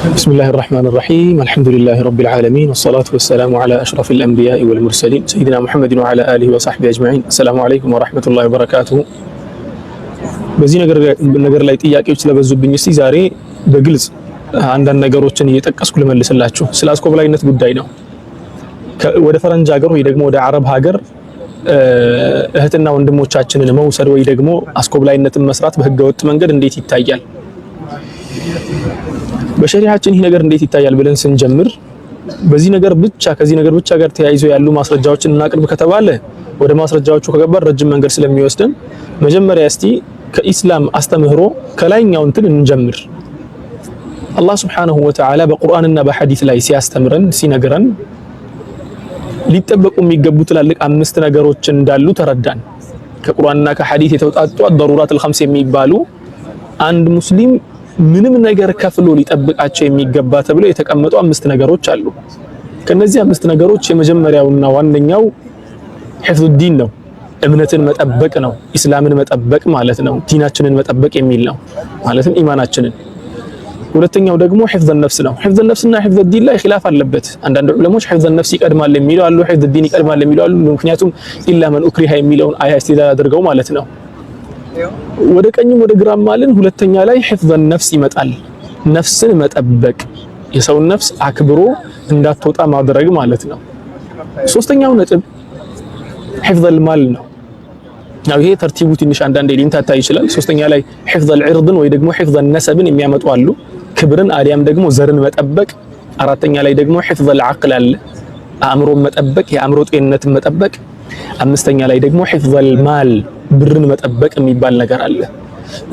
بسم الله الرحمن الرحيم، الحمد لله رب العالمين، والصلاة والسلام على أشرف الأنبياء والمرسلين، سيدنا محمد وعلى آله وصحبه أجمعين. السلام عليكم ورحمة الله وبركاته። በዚህ ነገር ላይ ጥያቄዎች ስለበዙብኝ እስቲ ዛሬ በግልጽ አንዳንድ ነገሮችን እየጠቀስኩ ልመልስላችሁ። ስለ አስኮብላይነት ጉዳይ ነው። ወደ ፈረንጅ ሀገር ወይ ደግሞ ወደ አረብ ሀገር እህትና ወንድሞቻችንን መውሰድ ወይ ደግሞ አስኮብላይነትን መስራት በህገወጥ መንገድ እንዴት ይታያል? በሸሪዓችን ይህ ነገር እንዴት ይታያል ብለን ስንጀምር፣ በዚህ ነገር ብቻ ከዚህ ነገር ብቻ ጋር ተያይዞ ያሉ ማስረጃዎችን እናቅርብ ከተባለ፣ ወደ ማስረጃዎቹ ከገባን ረጅም መንገድ ስለሚወስደን መጀመሪያ እስቲ ከኢስላም አስተምህሮ ከላይኛው እንትን እንጀምር። አላህ سبحانه وتعالى በቁርአንና በሐዲስ ላይ ሲያስተምረን፣ ሲነግረን ሊጠበቁ የሚገቡ ትላልቅ አምስት ነገሮች እንዳሉ ተረዳን። ከቁርአንና ከሐዲስ የተውጣጡ الضرورات الخمس የሚባሉ፣ አንድ ሙስሊም ምንም ነገር ከፍሎ ሊጠብቃቸው የሚገባ ተብሎ የተቀመጡ አምስት ነገሮች አሉ። ከነዚህ አምስት ነገሮች የመጀመሪያውና ዋነኛው حفظ الدين ነው። እምነትን መጠበቅ ነው። ኢስላምን መጠበቅ ማለት ነው። ዲናችንን መጠበቅ የሚል ነው። ማለትም ኢማናችንን። ሁለተኛው ደግሞ حفظ النفس ነው። حفظ النفس ና حفظ الدين ላይ ኺላፍ አለበት። አንዳንድ ዑለሞች حفظ النفس ይቀድማል የሚሉ አሉ፣ حفظ الدين ይቀድማል የሚሉ አሉ። ምክንያቱም إلا من أكره የሚለውን አያ استدلال አድርገው ማለት ነው። ወደ ቀኝም ወደ ግራም አልን። ሁለተኛ ላይ حفظ النفس ይመጣል። ነፍስን መጠበቅ፣ የሰውን ነፍስ አክብሮ እንዳትወጣ ማድረግ ማለት ነው። ሶስተኛው ነጥብ حفظ المال ነው። ያው ይሄ ተርቲቡ ትንሽ አንዳንዴ ሊምታታ ይችላል። ሶስተኛ ላይ حفظ العرض ን ወይ ደግሞ حفظ النسب ን የሚያመጡ አሉ። ክብርን አሊያም ደግሞ ዘርን መጠበቅ። አራተኛ ላይ ደግሞ حفظ العقل አለ፣ አእምሮን መጠበቅ፣ የአእምሮ ጤንነትን መጠበቅ። አምስተኛ ላይ ደግሞ حفظ المال፣ ብርን መጠበቅ የሚባል ነገር አለ።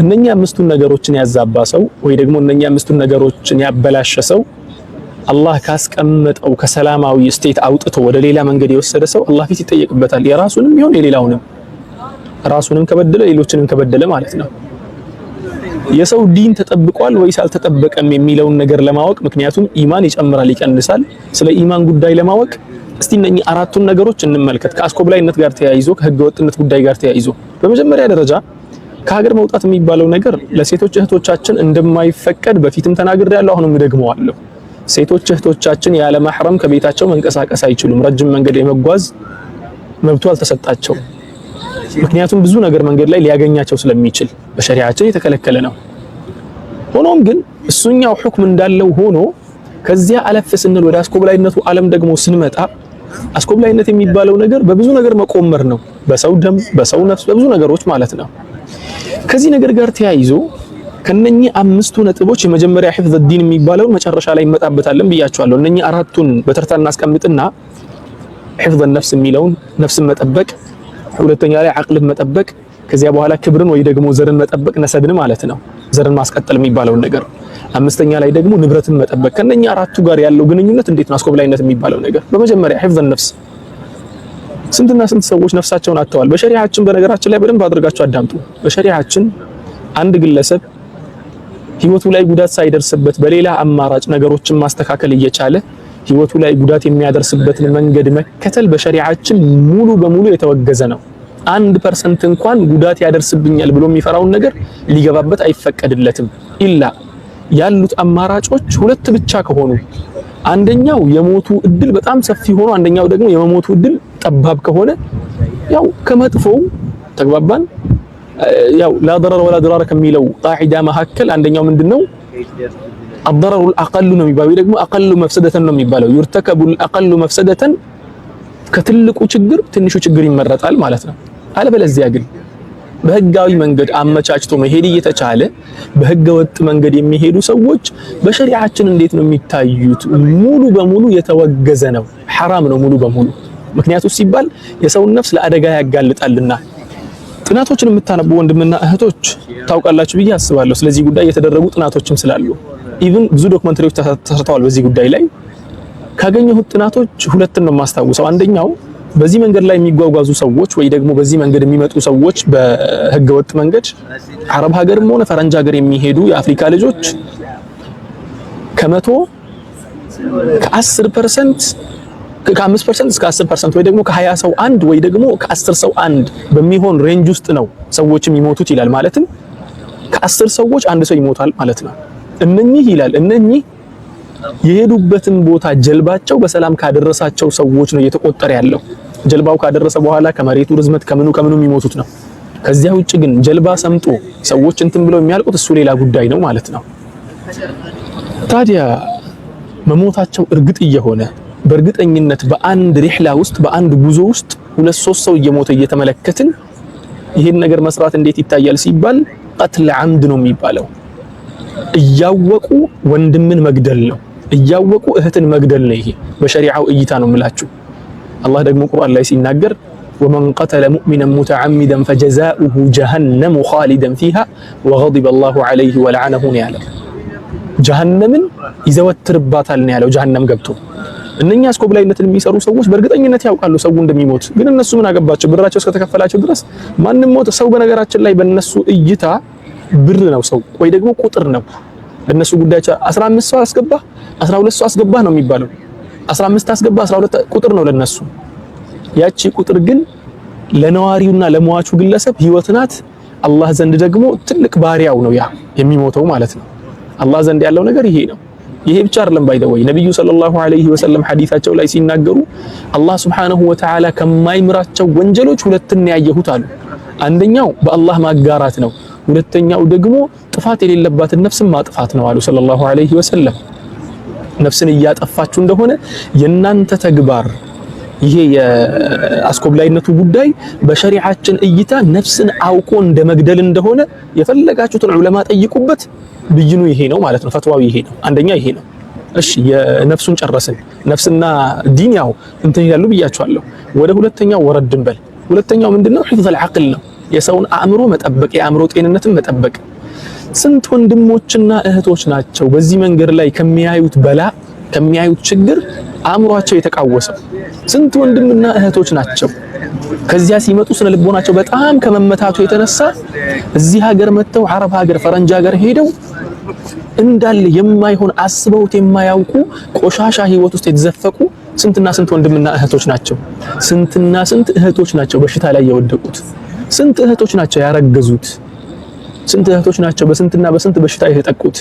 እነኛ አምስቱን ነገሮችን ያዛባ ሰው ወይ ደግሞ እነኛ አምስቱን ነገሮችን ያበላሸ ሰው፣ አላህ ካስቀመጠው ከሰላማዊ state አውጥቶ ወደ ሌላ መንገድ የወሰደ ሰው አላህ ፊት ይጠየቅበታል። የራሱንም ይሁን የሌላውንም፣ ራሱንም ከበደለ ሌሎችንም ከበደለ ማለት ነው። የሰው ዲን ተጠብቋል ወይስ አልተጠበቀም የሚለውን ነገር ለማወቅ፣ ምክንያቱም ኢማን ይጨምራል ይቀንሳል። ስለ ኢማን ጉዳይ ለማወቅ እስቲ እነኚህ አራቱን ነገሮች እንመልከት። ከአስኮብላይነት ጋር ተያይዞ፣ ከህገወጥነት ጉዳይ ጋር ተያይዞ፣ በመጀመሪያ ደረጃ ከሀገር መውጣት የሚባለው ነገር ለሴቶች እህቶቻችን እንደማይፈቀድ በፊትም ተናግሬያለሁ፣ አሁንም እደግመዋለሁ። ሴቶች እህቶቻችን ያለ ማህረም ከቤታቸው መንቀሳቀስ አይችሉም። ረጅም መንገድ የመጓዝ መብቱ አልተሰጣቸውም። ምክንያቱም ብዙ ነገር መንገድ ላይ ሊያገኛቸው ስለሚችል በሸሪዓችን የተከለከለ ነው። ሆኖም ግን እሱኛው ሁክም እንዳለው ሆኖ ከዚያ አለፍ ስንል ወደ አስኮብላይነቱ ዓለም ደግሞ ስንመጣ፣ አስኮብላይነት የሚባለው ነገር በብዙ ነገር መቆመር ነው። በሰው ደም፣ በሰው ነፍስ፣ በብዙ ነገሮች ማለት ነው። ከዚህ ነገር ጋር ተያይዞ ከነኚህ አምስቱ ነጥቦች የመጀመሪያ حفظ الدين የሚባለውን መጨረሻ ላይ እንመጣበታለን ብያቸዋለሁ። እነኚህ አራቱን በተርታ እናስቀምጥና حفظ النفس የሚለውን፣ ነፍስን መጠበቅ፣ ሁለተኛ ላይ አቅልን መጠበቅ፣ ከዚያ በኋላ ክብርን ወይ ደግሞ ዘርን መጠበቅ፣ ነሰብን ማለት ነው፣ ዘርን ማስቀጠል የሚባለውን ነገር፣ አምስተኛ ላይ ደግሞ ንብረትን መጠበቅ። ከነኛ አራቱ ጋር ያለው ግንኙነት እንዴት ነው? አስኮብላይነት የሚባለው ነገር፣ በመጀመሪያ حفظ النفس፣ ስንትና ስንት ሰዎች ነፍሳቸውን አጥተዋል። በሸሪዓችን፣ በነገራችን ላይ በደንብ አድርጋችሁ አዳምጡ። በሸሪዓችን አንድ ግለሰብ ህይወቱ ላይ ጉዳት ሳይደርስበት በሌላ አማራጭ ነገሮችን ማስተካከል እየቻለ ህይወቱ ላይ ጉዳት የሚያደርስበትን መንገድ መከተል በሸሪዓችን ሙሉ በሙሉ የተወገዘ ነው። 1% እንኳን ጉዳት ያደርስብኛል ብሎ የሚፈራውን ነገር ሊገባበት አይፈቀድለትም። إلا ያሉት አማራጮች ሁለት ብቻ ከሆኑ፣ አንደኛው የሞቱ እድል በጣም ሰፊ ሆኖ አንደኛው ደግሞ የመሞቱ እድል ጠባብ ከሆነ፣ ያው ከመጥፎው ተግባባን። ያው لا ضرر ولا ضرار ከሚለው ቃዒዳ መካከል አንደኛው ምንድነው? الضرر الأقل ነው የሚባለው፣ ደግሞ أقل مفسدة ነው የሚባለው። يرتكب الأقل مفسدة፣ ከትልቁ ችግር ትንሹ ችግር ይመረጣል ማለት ነው። አለበለዚያ ግን በህጋዊ መንገድ አመቻችቶ መሄድ እየተቻለ በህገ ወጥ መንገድ የሚሄዱ ሰዎች በሸሪዓችን እንዴት ነው የሚታዩት? ሙሉ በሙሉ የተወገዘ ነው፣ ሐራም ነው ሙሉ በሙሉ። ምክንያቱ ሲባል የሰውን ነፍስ ለአደጋ ያጋልጣልና። ጥናቶችን የምታነቡ ወንድምና እህቶች ታውቃላችሁ ብዬ አስባለሁ። ስለዚህ ጉዳይ የተደረጉ ጥናቶችም ስላሉ even ብዙ ዶክመንተሪዎች ተሰርተዋል በዚህ ጉዳይ ላይ። ካገኘሁት ጥናቶች ሁለትን ነው የማስታውሰው። አንደኛው በዚህ መንገድ ላይ የሚጓጓዙ ሰዎች ወይ ደግሞ በዚህ መንገድ የሚመጡ ሰዎች፣ በህገ ወጥ መንገድ አረብ ሀገርም ሆነ ፈረንጅ ሀገር የሚሄዱ የአፍሪካ ልጆች ከ100 ከ10%፣ ከ5% እስከ 10% ወይ ደግሞ ከ20 ሰው አንድ ወይ ደግሞ ከ10 ሰው አንድ በሚሆን range ውስጥ ነው ሰዎች የሚሞቱት ይላል። ማለትም ከ10 ሰዎች አንድ ሰው ይሞታል ማለት ነው። እነኚህ ይላል፣ እነኚህ የሄዱበትን ቦታ ጀልባቸው በሰላም ካደረሳቸው ሰዎች ነው እየተቆጠረ ያለው። ጀልባው ካደረሰ በኋላ ከመሬቱ ርዝመት ከምኑ ከምኑ የሚሞቱት ነው። ከዚያ ውጭ ግን ጀልባ ሰምጦ ሰዎች እንትን ብለው የሚያልቁት እሱ ሌላ ጉዳይ ነው ማለት ነው። ታዲያ መሞታቸው እርግጥ እየሆነ በእርግጠኝነት በአንድ رحلة ውስጥ፣ በአንድ ጉዞ ውስጥ ሁለት ሶስት ሰው እየሞተ እየተመለከትን ይህን ነገር መስራት እንዴት ይታያል ሲባል قتل عمد ነው የሚባለው። እያወቁ ወንድምን መግደል ነው። እያወቁ እህትን መግደል ነው። ይሄ በሸሪዓው እይታ ነው የምላችሁ። አላህ ደግሞ ቁርአን ላይ ሲናገር ومن قتل مؤمنا متعمدا فجزاؤه جهنم خالدا فيها وغضب الله عليه ولعنه ነው ያለው። ጀሀነምን ይዘወትርባታል ነው ያለው። ጀሀነም ገብቶ እነኛ አስኮብላይነትን የሚሰሩ ሰዎች በእርግጠኝነት ያውቃሉ ሰው እንደሚሞት። ግን እነሱ ምን አገባቸው? ብራቸው እስከተከፈላቸው ድረስ ማንም ሞት። ሰው በነገራችን ላይ በእነሱ እይታ ብር ነው ሰው፣ ወይ ደግሞ ቁጥር ነው። ለነሱ ጉዳያቸው 15 ሰው አስገባ፣ 12 ሰው አስገባ ነው የሚባለው። 15 አስገባ፣ 12 ቁጥር ነው ለነሱ። ያቺ ቁጥር ግን ለነዋሪውና ለሟቹ ግለሰብ ህይወት ናት። አላህ ዘንድ ደግሞ ትልቅ ባሪያው ነው ያ የሚሞተው ማለት ነው። አላህ ዘንድ ያለው ነገር ይሄ ነው። ይሄ ብቻ አይደለም። By the way ነብዩ صلى الله عليه وسلم ሐዲሳቸው ላይ ሲናገሩ አላህ سبحانه وتعالى ከማይምራቸው ወንጀሎች ሁለትን ያየሁት አሉ። አንደኛው በአላህ ማጋራት ነው፣ ሁለተኛው ደግሞ ጥፋት የሌለባትን ነፍስን ማጥፋት ነው አሉ صلى الله عليه وسلم። ነፍስን እያጠፋችሁ እንደሆነ የናንተ ተግባር ይሄ የአስኮብላይነቱ ጉዳይ በሸሪዓችን እይታ ነፍስን አውቆ እንደ መግደል እንደሆነ የፈለጋችሁትን ዑለማ ጠይቁበት። ብይኑ ይሄ ነው ማለት ነው። ፈትዋው ይሄ ነው። አንደኛ ይሄ ነው። እሺ የነፍሱን ጨረስን። ነፍስና ዲን ያው እንትን ይላሉ ብያቸዋለሁ። ወደ ሁለተኛው ወረድ እንበል። ሁለተኛው ምንድነው? حفظ العقل ነው። የሰውን አእምሮ መጠበቅ፣ የአእምሮ ጤንነትን መጠበቅ። ስንት ወንድሞችና እህቶች ናቸው በዚህ መንገድ ላይ ከሚያዩት በላ ከሚያዩት ችግር አእምሯቸው የተቃወሰው? ስንት ወንድምና እህቶች ናቸው ከዚያ ሲመጡ ስነ ልቦናቸው በጣም ከመመታቱ የተነሳ እዚህ ሀገር መጥተው አረብ ሀገር ፈረንጅ ሀገር ሄደው እንዳለ የማይሆን አስበውት የማያውቁ ቆሻሻ ህይወት ውስጥ የተዘፈቁ ስንትና ስንት ወንድምና እህቶች ናቸው። ስንትና ስንት እህቶች ናቸው በሽታ ላይ የወደቁት። ስንት እህቶች ናቸው ያረገዙት። ስንት እህቶች ናቸው በስንትና በስንት በሽታ የተጠቁት።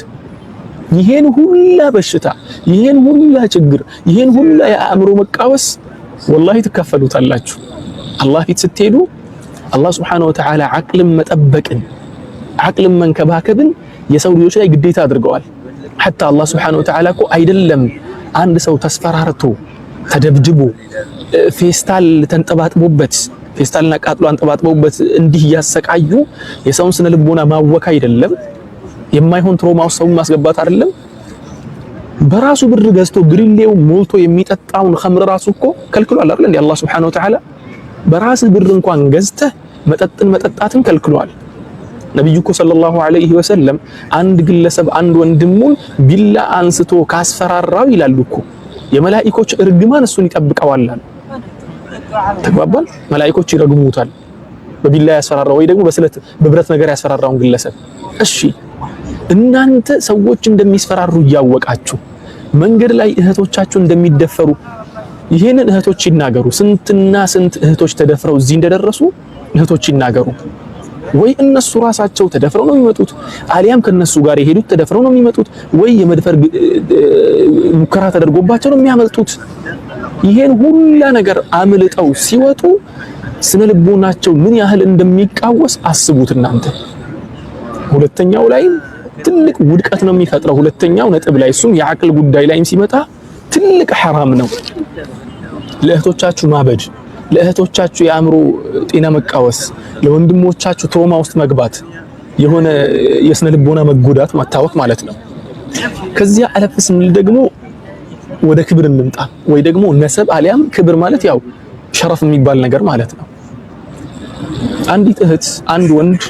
ይሄን ሁላ በሽታ፣ ይሄን ሁላ ችግር፣ ይሄን ሁላ የአእምሮ መቃወስ ወላሂ ትካፈሉታላችሁ። አላህ ፊት ስትሄዱ አላህ سبحانه وتعالى ዓቅልን መጠበቅን ዓቅልን መንከባከብን የሰው ልጆች ላይ ግዴታ አድርገዋል። حتى አላህ سبحانه وتعالى እኮ አይደለም አንድ ሰው ተስፈራርቶ ተደብድቦ ፌስታል ተንጠባጥቦበት ፌስታልና ቃጥሎ አንጠባጥበውበት እንዲህ እያሰቃዩ የሰውን ስነ ልቦና ማወክ አይደለም፣ የማይሆን trauma ውስጥ ሰውን ማስገባት አይደለም። በራሱ ብር ገዝቶ ብርሌው ሞልቶ የሚጠጣውን ኸምር ራሱ እኮ ከልክሏል አይደል እንዴ? አላህ سبحانه وتعالى በራስህ ብር እንኳን ገዝተህ መጠጥን መጠጣትን ከልክሏል። ነብዩ እኮ صلى الله عليه وسلم አንድ ግለሰብ አንድ ወንድሙን ቢላ አንስቶ ካስፈራራው ይላሉ እኮ የመላኢኮች እርግማን እሱን ይጠብቀዋል አሉ። ተግባባል። መላኢኮች ይረግሙታል በቢላ ያስፈራራው ወይ ደግሞ በስለት በብረት ነገር ያስፈራራውን ግለሰብ። እሺ እናንተ ሰዎች እንደሚስፈራሩ እያወቃችሁ መንገድ ላይ እህቶቻችሁ እንደሚደፈሩ ይሄንን እህቶች ይናገሩ። ስንትና ስንት እህቶች ተደፍረው እዚህ እንደደረሱ እህቶች ይናገሩ። ወይ እነሱ ራሳቸው ተደፍረው ነው የሚመጡት፣ አሊያም ከነሱ ጋር የሄዱት ተደፍረው ነው የሚመጡት፣ ወይ የመድፈር ሙከራ ተደርጎባቸው ነው የሚያመልጡት። ይሄን ሁላ ነገር አምልጠው ሲወጡ ስነ ልቦናቸው ምን ያህል እንደሚቃወስ አስቡት እናንተ። ሁለተኛው ላይ ትልቅ ውድቀት ነው የሚፈጥረው። ሁለተኛው ነጥብ ላይ እሱም የዓቅል ጉዳይ ላይም ሲመጣ ትልቅ ሐራም ነው። ለእህቶቻችሁ ማበድ፣ ለእህቶቻችሁ የአእምሮ ጤና መቃወስ፣ ለወንድሞቻችሁ ትሮማ ውስጥ መግባት፣ የሆነ የስነ ልቦና መጎዳት ማታወቅ ማለት ነው። ከዚያ አለፍ ስንል ደግሞ ወደ ክብር እንምጣ፣ ወይ ደግሞ ነሰብ አሊያም ክብር ማለት ያው ሸረፍ የሚባል ነገር ማለት ነው። አንዲት እህት አንድ ወንድ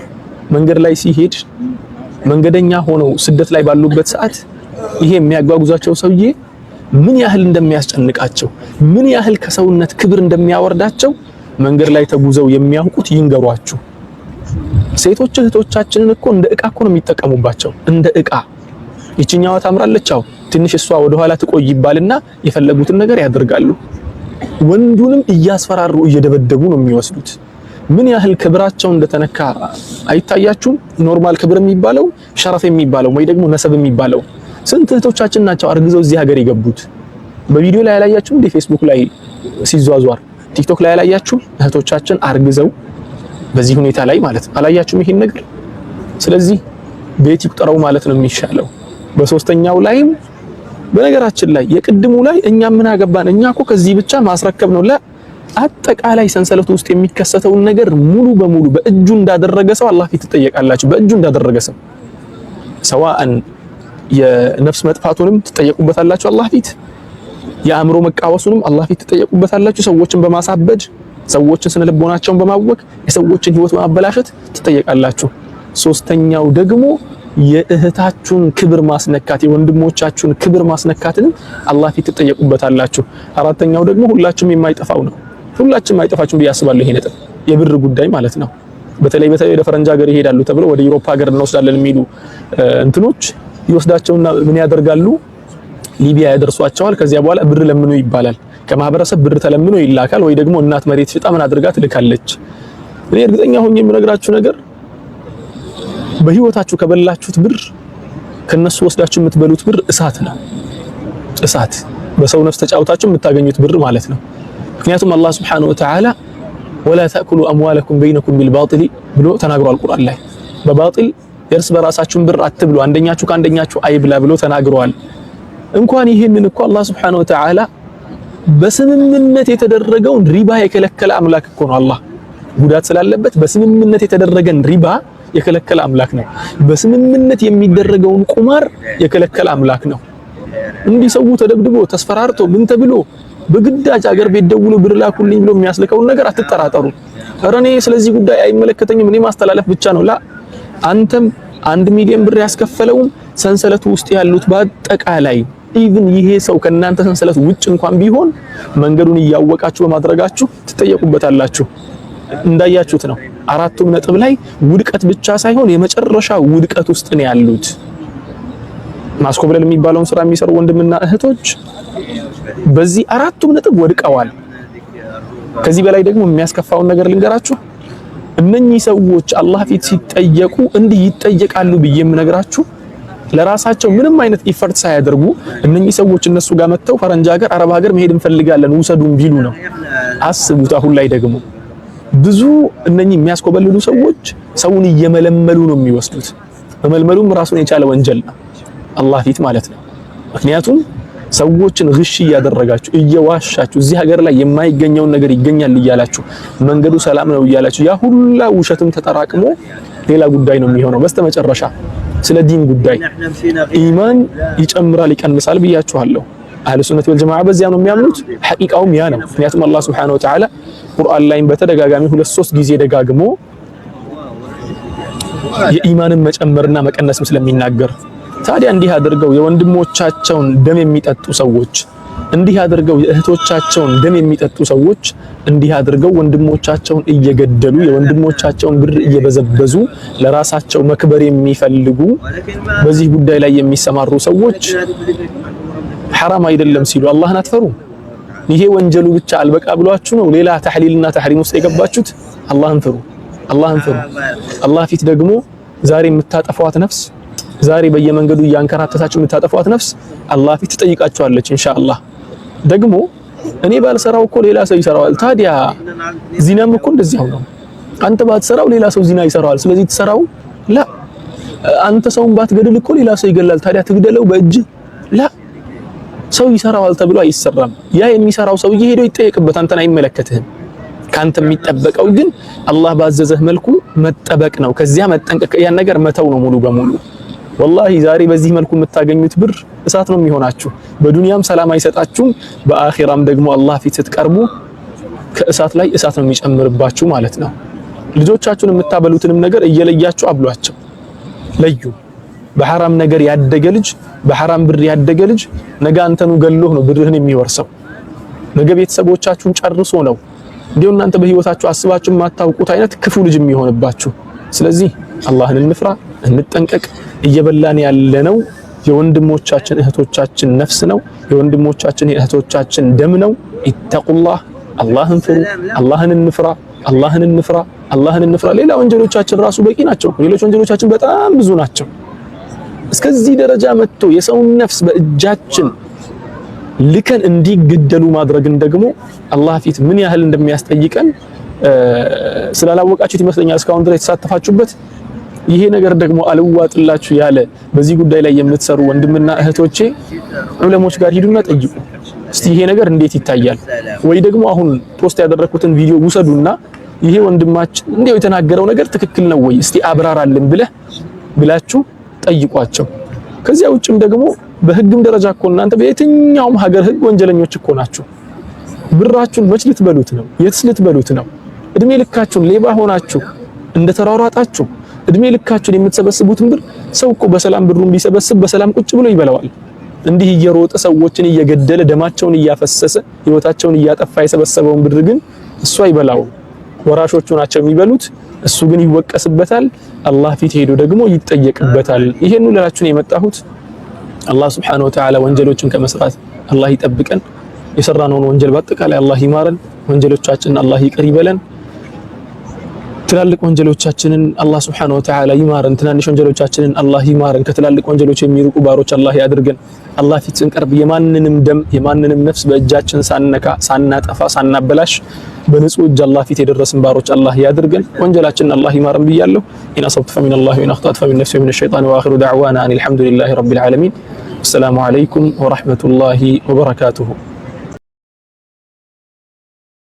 መንገድ ላይ ሲሄድ መንገደኛ ሆነው ስደት ላይ ባሉበት ሰዓት ይሄ የሚያጓጉዛቸው ሰውዬ ምን ያህል እንደሚያስጨንቃቸው፣ ምን ያህል ከሰውነት ክብር እንደሚያወርዳቸው መንገድ ላይ ተጉዘው የሚያውቁት ይንገሯችሁ። ሴቶች እህቶቻችንን እኮ እንደ እቃ እኮ ነው የሚጠቀሙባቸው፣ እንደ እቃ። ይችኛዋ ታምራለች፣ አዎ ትንሽ እሷ ወደኋላ ትቆይ ይባልና የፈለጉትን ነገር ያደርጋሉ። ወንዱንም እያስፈራሩ እየደበደቡ ነው የሚወስዱት። ምን ያህል ክብራቸው እንደተነካ አይታያችሁም? Normal ክብር የሚባለው شرف የሚባለው ወይ ደግሞ نسب የሚባለው ስንት እህቶቻችን ናቸው አርግዘው እዚህ ሀገር የገቡት? በቪዲዮ ላይ ያላያችሁም እንዴ? ፌስቡክ ላይ ሲዟዟር፣ ቲክቶክ ላይ ያላያችሁም? እህቶቻችን አርግዘው በዚህ ሁኔታ ላይ ማለት ነው። አላያችሁም ይሄን ነገር? ስለዚህ ቤት ይቁጠረው ማለት ነው የሚሻለው። በሶስተኛው ላይም በነገራችን ላይ የቅድሙ ላይ እኛ ምን አገባን? እኛ እኮ ከዚህ ብቻ ማስረከብ ነው። አጠቃላይ ሰንሰለቱ ውስጥ የሚከሰተውን ነገር ሙሉ በሙሉ በእጁ እንዳደረገ ሰው አላህ ፊት ትጠየቃላችሁ። በእጁ እንዳደረገ ሰው ሰዋአን የነፍስ መጥፋቱንም ትጠየቁበታላችሁ አላህ ፊት፣ የአእምሮ መቃወሱንም አላህ ፊት ትጠየቁበታላችሁ። ሰዎችን በማሳበድ፣ ሰዎችን ስነልቦናቸውን በማወክ፣ የሰዎችን ህይወት በማበላሸት ትጠየቃላችሁ። ሶስተኛው ደግሞ የእህታችሁን ክብር ማስነካት፣ የወንድሞቻችሁን ክብር ማስነካትንም አላህ ፊት ትጠየቁበታላችሁ። አራተኛው ደግሞ ሁላችሁም የማይጠፋው ነው። ሁላችሁም አይጠፋችሁም ብዬ አስባለሁ። ይሄ ነጥብ የብር ጉዳይ ማለት ነው። በተለይ በተለይ ወደ ፈረንጅ ሀገር ይሄዳሉ ተብሎ ወደ ዩሮፓ ሀገር እንወስዳለን የሚሉ እንትኖች ይወስዳቸውና ምን ያደርጋሉ? ሊቢያ ያደርሷቸዋል። ከዚያ በኋላ ብር ለምኑ ይባላል። ከማህበረሰብ ብር ተለምኖ ይላካል፣ ወይ ደግሞ እናት መሬት ሽጣ ምን አድርጋ ትልካለች። እኔ እርግጠኛ ሆኜ የምነግራችሁ ነገር በህይወታችሁ ከበላችሁት ብር ከነሱ ወስዳችሁ የምትበሉት ብር እሳት ነው። እሳት በሰው ነፍስ ተጫውታችሁ የምታገኙት ብር ማለት ነው። ምክንያቱም አላህ سبحانه وتعالى ولا تأكلوا أموالكم بينكم بالباطل ብሎ ተናግሯል ቁርአን ላይ። በባጢል የእርስ በራሳችሁን ብር አትብሉ፣ አንደኛችሁ ከአንደኛችሁ አይብላ ብሎ ተናግሯል። እንኳን ይህንን እኮ አላህ سبحانه وتعالى በስምምነት የተደረገውን ሪባ የከለከለ አምላክ እኮ ነው። አላህ ጉዳት ስላለበት በስምምነት የተደረገን ሪባ የከለከለ አምላክ ነው። በስምምነት የሚደረገውን ቁማር የከለከለ አምላክ ነው። እንዲህ ሰው ተደብድቦ ተስፈራርቶ ምን ተብሎ በግዳጅ አገር ቤት ደውሎ ብር ላኩልኝ ብሎ የሚያስልከውን ነገር አትጠራጠሩ። ኧረ እኔ ስለዚህ ጉዳይ አይመለከተኝም፣ እኔ ማስተላለፍ ብቻ ነው። ላ አንተም 1 ሚሊዮን ብር ያስከፈለውም ሰንሰለቱ ውስጥ ያሉት በአጠቃላይ even ይሄ ሰው ከእናንተ ሰንሰለት ውጭ እንኳን ቢሆን መንገዱን እያወቃችሁ በማድረጋችሁ ትጠየቁበታላችሁ። እንዳያችሁት ነው። አራቱም ነጥብ ላይ ውድቀት ብቻ ሳይሆን የመጨረሻ ውድቀት ውስጥ ነው ያሉት። ማስኮብለል የሚባለውን ስራ የሚሰሩ ወንድምና እህቶች በዚህ አራቱም ነጥብ ወድቀዋል። ከዚህ በላይ ደግሞ የሚያስከፋውን ነገር ልንገራችሁ። እነኚህ ሰዎች አላህ ፊት ሲጠየቁ እንዲህ ይጠየቃሉ ብዬ የምነግራችሁ ለራሳቸው ምንም አይነት effort ሳያደርጉ እነኚህ ሰዎች እነሱ ጋር መጥተው ፈረንጅ ሀገር፣ አረብ ሀገር መሄድ እንፈልጋለን ውሰዱን ቢሉ ነው። አስቡት። አሁን ላይ ደግሞ ብዙ እነኚህ የሚያስኮበልሉ ሰዎች ሰውን እየመለመሉ ነው የሚወስዱት። መመልመሉም ራሱን የቻለ ወንጀል ነው አላህ ፊት ማለት ነው። ምክንያቱም ሰዎችን ግሽ እያደረጋችሁ፣ እየዋሻችሁ፣ እዚህ ሀገር ላይ የማይገኘውን ነገር ይገኛል እያላችሁ፣ መንገዱ ሰላም ነው እያላችሁ፣ ያ ሁላ ውሸትም ተጠራቅሞ ሌላ ጉዳይ ነው የሚሆነው። በስተመጨረሻ ስለ ዲን ጉዳይ ኢማን ይጨምራል ይቀንሳል ብያችኋለሁ። አህሉ ሱነት ወል ጀማዓ በዚያ ነው የሚያምኑት። ሐቂቃውም ያ ነው። ምክንያቱም አላህ سبحانه وتعالى ቁርአን ላይም በተደጋጋሚ ሁለት ሶስት ጊዜ ደጋግሞ የኢማንን መጨመርና መቀነስም ስለሚናገር፣ ታዲያ እንዲህ አድርገው የወንድሞቻቸውን ደም የሚጠጡ ሰዎች፣ እንዲህ አድርገው የእህቶቻቸውን ደም የሚጠጡ ሰዎች፣ እንዲህ አድርገው ወንድሞቻቸውን እየገደሉ፣ የወንድሞቻቸውን ብር እየበዘበዙ ለራሳቸው መክበር የሚፈልጉ፣ በዚህ ጉዳይ ላይ የሚሰማሩ ሰዎች ሐራም አይደለም ሲሉ አላህን አትፈሩም? ይሄ ወንጀሉ ብቻ አልበቃ ብሏችሁ ነው ሌላ ተሕሊልና ተሕሪም ውስጥ የገባችሁት? አላህን ፍሩ፣ አላህን ፍሩ። አላህ ፊት ደግሞ ዛሬ የምታጠፏት ነፍስ፣ ዛሬ በየመንገዱ እያንከራተታችሁ የምታጠፏት ነፍስ አላህ ፊት ትጠይቃችኋለች ኢንሻአላህ። ደግሞ እኔ ባልሰራው እኮ ሌላ ሰው ይሰራዋል። ታዲያ ዚናም እኮ እንደዚያው ነው። አንተ ባትሰራው ሌላ ሰው ዚና ይሰራዋል። ስለዚህ ትሰራው ላ። አንተ ሰውን ባትገድል እኮ ሌላ ሰው ይገላል። ታዲያ ትግደለው በእጅ? ላ፣ ሰው ይሰራዋል ተብሎ አይሰራም። ያ የሚሰራው ሰውዬ ሄዶ ይጠየቅበት፣ አንተን አይመለከትህም። ካንተ የሚጠበቀው ግን አላህ ባዘዘህ መልኩ መጠበቅ ነው። ከዚያ መጠንቀቅ፣ ያን ነገር መተው ነው ሙሉ በሙሉ። ወላሂ ዛሬ በዚህ መልኩ የምታገኙት ብር እሳት ነው የሚሆናችሁ። በዱንያም ሰላም አይሰጣችሁም፣ በአኺራም ደግሞ አላህ ፊት ስትቀርቡ ከእሳት ላይ እሳት ነው የሚጨምርባችሁ ማለት ነው። ልጆቻችሁን የምታበሉትንም ነገር እየለያችሁ አብሏቸው፣ ለዩ። በሐራም ነገር ያደገ ልጅ፣ በሐራም ብር ያደገ ልጅ ነገ አንተኑ ገሎህ ነው ብርህን የሚወርሰው። ነገ ቤተሰቦቻችሁን ጨርሶ ነው እንዲሁ እናንተ በህይወታችሁ አስባችሁ የማታውቁት አይነት ክፉ ልጅ የሚሆንባችሁ። ስለዚህ አላህን እንፍራ፣ እንጠንቀቅ። እየበላን ያለነው የወንድሞቻችን እህቶቻችን ነፍስ ነው። የወንድሞቻችን የእህቶቻችን ደም ነው። اتقوا الله፣ አላህን ፍሩ፣ አላህን እንፍራ፣ አላህን እንፍራ፣ አላህን እንፍራ። ሌላ ወንጀሎቻችን ራሱ በቂ ናቸው። ሌሎች ወንጀሎቻችን በጣም ብዙ ናቸው። እስከዚህ ደረጃ መጥቶ የሰውን ነፍስ በእጃችን ልከን እንዲገደሉ ማድረግን ደግሞ አላህ ፊት ምን ያህል እንደሚያስጠይቀን ስላላወቃችሁት ይመስለኛል እስካሁን ድረስ የተሳተፋችሁበት። ይሄ ነገር ደግሞ አልዋጥላችሁ ያለ በዚህ ጉዳይ ላይ የምትሰሩ ወንድምና እህቶቼ ዑለሞች ጋር ሂዱና ጠይቁ። እስቲ ይሄ ነገር እንዴት ይታያል? ወይ ደግሞ አሁን post ያደረኩትን ቪዲዮ ውሰዱና ይሄ ወንድማችን እንዲያው የተናገረው ነገር ትክክል ነው ወይ እስቲ አብራራልን ብላችሁ ጠይቋቸው። ከዚያ ውጭም ደግሞ በህግም ደረጃ እኮ እናንተ በየትኛውም ሀገር ህግ ወንጀለኞች እኮ ናችሁ። ብራችሁን መች ልትበሉት ነው? የትስ ልትበሉት ነው? እድሜ ልካችሁን ሌባ ሆናችሁ እንደተሯሯጣችሁ እድሜ ልካችሁን የምትሰበስቡትን ብር ሰው እኮ በሰላም ብሩን ቢሰበስብ በሰላም ቁጭ ብሎ ይበላዋል። እንዲህ እየሮጠ ሰዎችን እየገደለ ደማቸውን እያፈሰሰ ህይወታቸውን እያጠፋ የሰበሰበውን ብር ግን እሱ አይበላውም። ወራሾቹ ናቸው የሚበሉት። እሱ ግን ይወቀስበታል። አላህ ፊት ሄዶ ደግሞ ይጠየቅበታል። ይሄን ልላችሁ ነው የመጣሁት። አላህ ሱብሓነሁ ወተዓላ ወንጀሎችን ከመስራት አላህ ይጠብቀን። የሰራነውን ወንጀል በአጠቃላይ አላህ ይማረን። ወንጀሎቻችንን አላህ ይቅር ይበለን። ትላልቅ ወንጀሎቻችንን አላህ ሱብሓነሁ ወተዓላ ይማረን። ትናንሽ ወንጀሎቻችንን አላህ ይማረን። ከትላልቅ ወንጀሎች የሚርቁ ባሮች አላህ ያድርገን። አላህ ፊት ስንቀርብ የማንንም ደም የማንንም ነፍስ በእጃችን ሳንነካ፣ ሳናጠፋ፣ ሳናበላሽ በንጹህ እጅ አላህ ፊት የደረስን ባሮች አላህ ያድርገን። ወንጀላችንን አላህ ይማረን ብያለሁ። إن أصبت فمن الله وإن أخطأت فمن نفسي ومن الشيطان وآخر دعوانا أن الحمد لله رب العالمين። السلام عليكم ورحمة الله وبركاته።